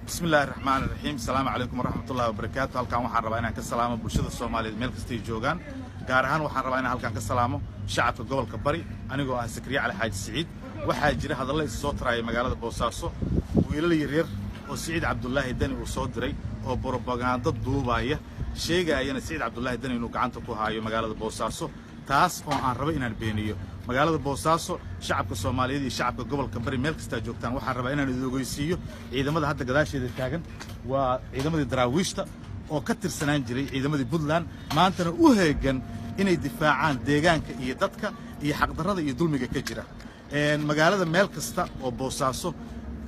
Bismillahi raxmaani raxiim. Asalaamu calaykum waraxmatullahi wabarakaatu. Halkan waxaan rabaa inaan ka salaamo bulshada Soomaaliyeed meel kastay joogaan. Gaar ahaan waxaan rabaa inaan halkan ka salaamo shacabka gobolka Bari, anigoo ah Sakriye Cali Xaaji Siciid. Waxaa jira hadallo is soo taraaya magaalada Boosaaso, wiilal yaryar oo Siciid Cabdulaahi Deni uu soo diray oo brobagando duubaaya, sheegaayana Siciid Cabdulaahi Deni inuu gacanta ku haayo magaalada Boosaaso, taas oo aan rabo inaan beeniyo. Magaalada Boosaaso, shacabka Soomaaliyeed iyo shacabka gobolka Bari meel kastaa joogtaan, waxaan rabaa inaan idin ogeysiiyo ciidamada hadda gadaasheeda taagan waa ciidamadii Daraawiishta oo ka tirsanaan jiray ciidamadii Puntland, maantana u heegan inay difaacaan deegaanka iyo dadka iyo xaqdarrada iyo dulmiga ka jira magaalada. Meel kasta oo Boosaaso,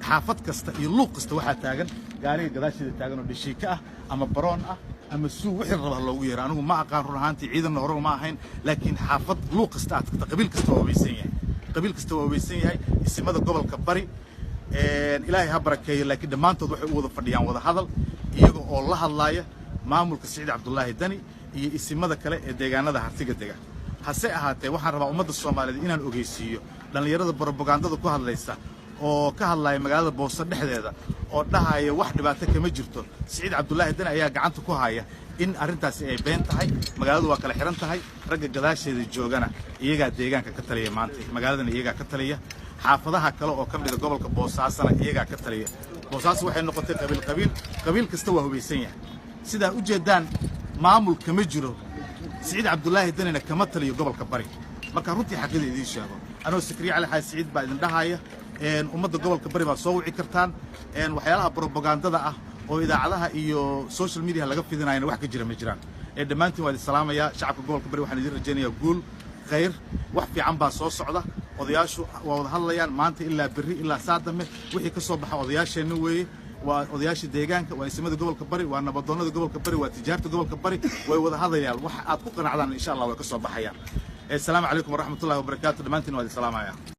xaafad kasta iyo luuq kasta waxaa taagan gaariga gadaasheeda taagan oo dhashiika ah ama baroon ah ama suu wixii raba loogu yeero. Anigu ma aqaan run ahaantii, ciidanna hore uma ahayn, laakiin xaafad luuq kasta aad tagta, qabiil kasta waa weysan yahay, qabiil kasta waa weysan yahay. Isimada gobolka Bari Ilaahay ha barakeeyo, laakiin dhammaantood waxay u wada fadhiyaan wada hadal, iyaga oo la hadlaaya maamulka Siciid Cabdulaahi Dani iyo isimada kale ee deegaanada Hartiga dega. Hase ahaatee, waxaan rabaa ummadda Soomaaliyeed inaan ogeysiiyo dhallinyarada brobagandada ku hadlaysa oo ka hadlaaya magaalada Booso dhexdeeda oo dhahaya wax dhibaato kama jirto, Siciid Cabdulaahi Dani ayaa gacanta ku haya, in arrintaasi ay been tahay. Magaaladu waa kala xihan tahay. Ragga gadaasheeda joogana iyagaa deegaanka ka taliya maanta, magaaladana iyagaa ka taliya, xaafadaha kale oo ka mida gobolka Boosaasana iyagaa ka taliya. Boosaaso waxay noqotay qabiil qabiil, qabiil kasta waa hubaysan yahay. Sidaa u jeeddaan, maamul kama jiro, Siciid Cabdulaahi Danina kama taliyo gobolka Bari. Marka runtii xaqida idiin sheego, anoo Sakriye Cali Xaaji Siciid baa idin dhahaya, ummadda gobolka Bari baad soo wici kartaan. Waxyaalaha brobagandada ah oo idaacadaha iyo social media laga fidinayana wax ka jira ma jiraan. Dhammaantiin waa idin salaamayaa. Shacabka gobolka Bari waxaan idin rajaynayaa guul, khayr, wax fiican baa soo socda. Odayaashu waa wada hadlayaan maanta ilaa berri ilaa saa dambe. Wixii ka soo baxa odayaasheenna weeye, waa odayaasha deegaanka, waa isimada gobolka Bari, waa nabadoonnada gobolka Bari, waa tijaarta gobolka Bari. Way wada hadlayaan, wax aad ku qanacdaan insha Allah way ka soo baxayaan. Assalaamu calaykum waraxmatullahi wabarakaatu. Dhammaantiin waa idin salaamaya.